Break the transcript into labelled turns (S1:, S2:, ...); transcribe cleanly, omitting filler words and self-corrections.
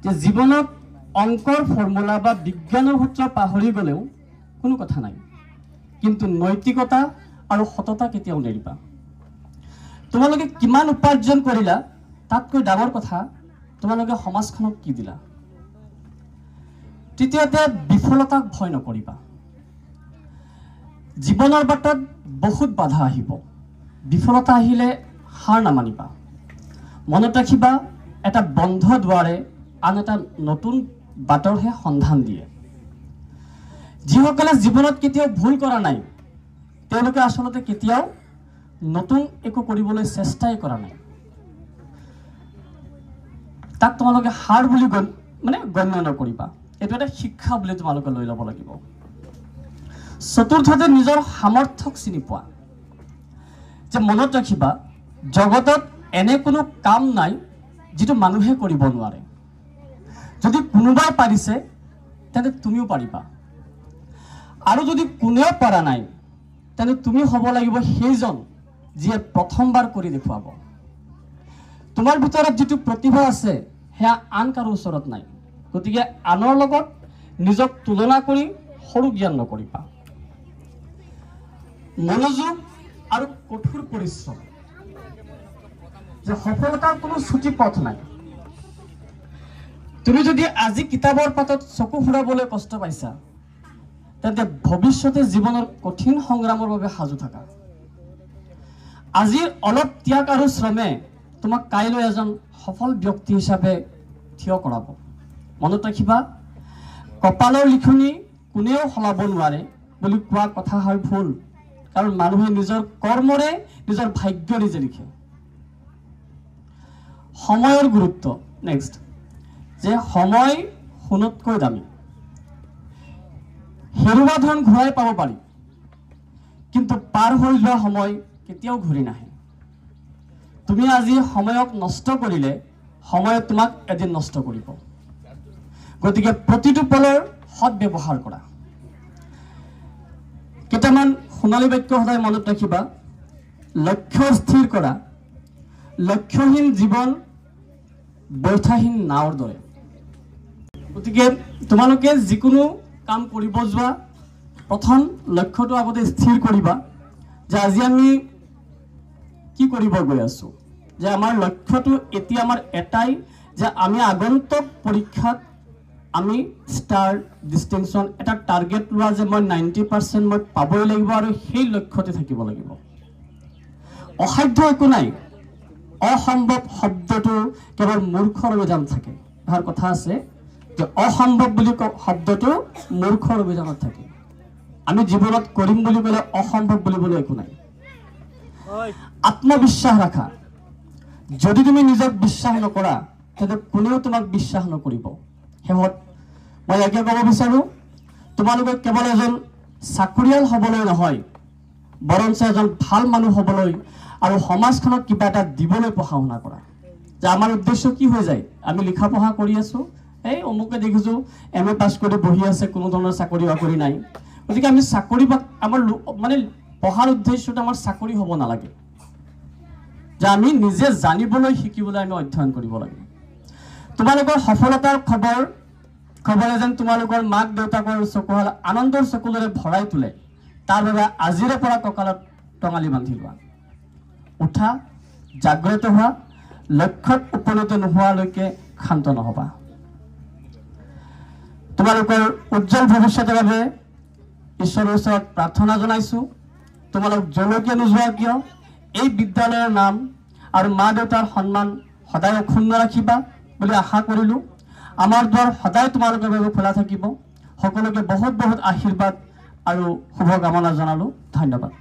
S1: যে জীৱনত অংকৰ ফৰ্মুলা বা বিজ্ঞানৰ সূত্ৰ পাহৰি গ'লেও কোনো কথা নাই, কিন্তু নৈতিকতা আৰু সততা কেতিয়াও নেৰিবা। তোমালোকে কিমান উপাৰ্জন কৰিলা তাতকৈ ডাঙৰ কথা তোমালোকে সমাজখনক কি দিলা। তৃতীয়তে, বিফলতাক ভয় নকৰিবা। জীৱনৰ বাটত বহুত বাধা আহিব। বিফলতা আহিলে হাৰ নামানিবা। মনত ৰাখিবা, এটা বন্ধ দুৱাৰে আন এটা নতুন বাটৰহে সন্ধান দিয়ে। যিসকলে জীৱনত কেতিয়াও ভুল কৰা নাই, তেওঁলোকে আচলতে কেতিয়াও নতুন একো কৰিবলৈ চেষ্টাই কৰা নাই। তাক তোমালোকে হাৰ বুলি মানে গণ্য নকৰিবা। এইটো এটা শিক্ষা বুলি তোমালোকে লৈ ল'ব লাগিব। চতুৰ্থতে, নিজৰ সামৰ্থ্যক চিনি পোৱা। যে মনত ৰাখিবা, জগতত এনে কোনো কাম নাই যিটো মানুহে কৰিব নোৱাৰে। যদি কোনোবাই পাৰিছে, তেন্তে তুমিও পাৰিবা। আৰু যদি কোনেও পৰা নাই, তেন্তে তুমি হ'ব লাগিব সেইজন যিয়ে প্ৰথমবাৰ কৰি দেখুৱাব। তোমাৰ ভিতৰত যিটো প্ৰতিভা আছে, সেয়া আন কাৰো ওচৰত নাই। গতিকে আনৰ লগত নিজক তুলনা কৰি সৰু জ্ঞান নকৰিবা। মনোযোগ আৰু কঠোৰ পৰিশ্ৰম। যে সফলতাৰ কোনো ছুটি পথ নাই। তুমি যদি আজি কিতাপৰ পাতত চকু ফুৰাবলৈ কষ্ট পাইছা, তেন্তে ভৱিষ্যতে জীৱনৰ কঠিন সংগ্ৰামৰ বাবে সাজু থাকা। আজিৰ অলপ ত্যাগ আৰু শ্ৰমে তোমাক কাইলৈ এজন সফল ব্যক্তি হিচাপে থিয় কৰাব। মনত ৰাখিবা, কপালৰ লিখনি কোনেও সলাব নোৱাৰে বুলি কোৱা কথাষাৰ ভুল, কাৰণ মানুহে নিজৰ কৰ্মৰে নিজৰ ভাগ্য নিজে লিখে। সময়ৰ গুৰুত্ব নেক্সট, যে সময় সোণতকৈ দামী। হেৰুৱা ধন ঘূৰাই পাব পাৰি, কিন্তু পাৰ হৈ যোৱা সময় কেতিয়াও ঘূৰি নাহে। তুমি আজি সময়ক নষ্ট কৰিলে সময়ে তোমাক এদিন নষ্ট কৰিব। গতিকে প্ৰতিটো পলৰ সৎ ব্যৱহাৰ কৰা। কেইটামান সোণালী বাক্য সদায় মনত ৰাখিবা। লক্ষ্য স্থিৰ কৰা। লক্ষ্যহীন জীৱন বৈঠাহীন নাৱৰ দৰে। গতিকে তোমালোকে যিকোনো কাম কৰিব যোৱা, প্ৰথম লক্ষ্যটো আগতে স্থিৰ কৰিবা যে আজি আমি কি কৰিব গৈ আছোঁ, যে আমাৰ লক্ষ্যটো এতিয়া আমাৰ এটাই যে আমি আগন্তুক পৰীক্ষাত আমি ষ্টাৰ ডিষ্টিংশ্যন এটা টাৰ্গেট লোৱা যে মই 90% মই পাবই লাগিব আৰু সেই লক্ষ্যতে থাকিব লাগিব। অসাধ্য একো নাই। অসম্ভৱ শব্দটো কেৱল মূৰ্খৰ অভিধানত থাকে। এষাৰ কথা আছে যে অসম্ভৱ বুলি শব্দটো মূৰ্খৰ অভিধানত থাকে। আমি জীৱনত কৰিম বুলি ক'লে অসম্ভৱ বুলিবলৈ একো নাই। আত্মবিশ্বাস ৰাখা। যদি তুমি নিজক বিশ্বাস নকৰা, তেন্তে কোনেও তোমাক বিশ্বাস নকৰিব। শেষত মই ইয়াকে ক'ব বিচাৰোঁ, তোমালোকে কেৱল এজন চাকৰিয়াল হ'বলৈ নহয়, বৰঞ্চ এজন ভাল মানুহ হ'বলৈ আৰু সমাজখনক কিবা এটা দিবলৈ পঢ়া শুনা কৰা। যে আমাৰ উদ্দেশ্য কি হৈ যায়, আমি লিখা পঢ়া কৰি আছোঁ, এই অমুকে দেখিছোঁ এম এ পাছ কৰি বহি আছে, কোনো ধৰণৰ চাকৰি বাকৰি নাই। গতিকে আমি চাকৰি বা আমাৰ মানে পঢ়াৰ উদ্দেশ্যটো আমাৰ চাকৰি হ'ব নালাগে, যে আমি নিজে জানিবলৈ, শিকিবলৈ আমি অধ্যয়ন কৰিব লাগে। তোমালোকৰ সফলতাৰ খবৰে যেন তোমালোকৰ মাক দেউতাকৰ চকুহাল আনন্দৰ চকুলোৰে ভৰাই তোলে, তাৰ বাবে আজিৰে পৰা কঁকালত টঙালি বান্ধি লোৱা। উঠা, জাগ্ৰত হোৱা, লক্ষ্যত উপনীত নোহোৱালৈকে ক্ষান্ত নহ'বা। তোমালোকৰ উজ্জ্বল ভৱিষ্যতৰ বাবে ঈশ্বৰৰ ওচৰত প্ৰাৰ্থনা জনাইছোঁ। তোমালোক য'লৈকে নোযোৱা কিয়, এই বিদ্যালয়ৰ নাম আৰু মা দেউতাৰ সন্মান সদায় অক্ষুণ্ণ ৰাখিবা বুলি আশা কৰিলোঁ। আমাৰ দুৱাৰ সদায় তোমালোকৰ বাবে খোলা থাকিব। সকলোকে বহুত বহুত আশীৰ্বাদ আৰু শুভকামনা জনালোঁ। ধন্যবাদ।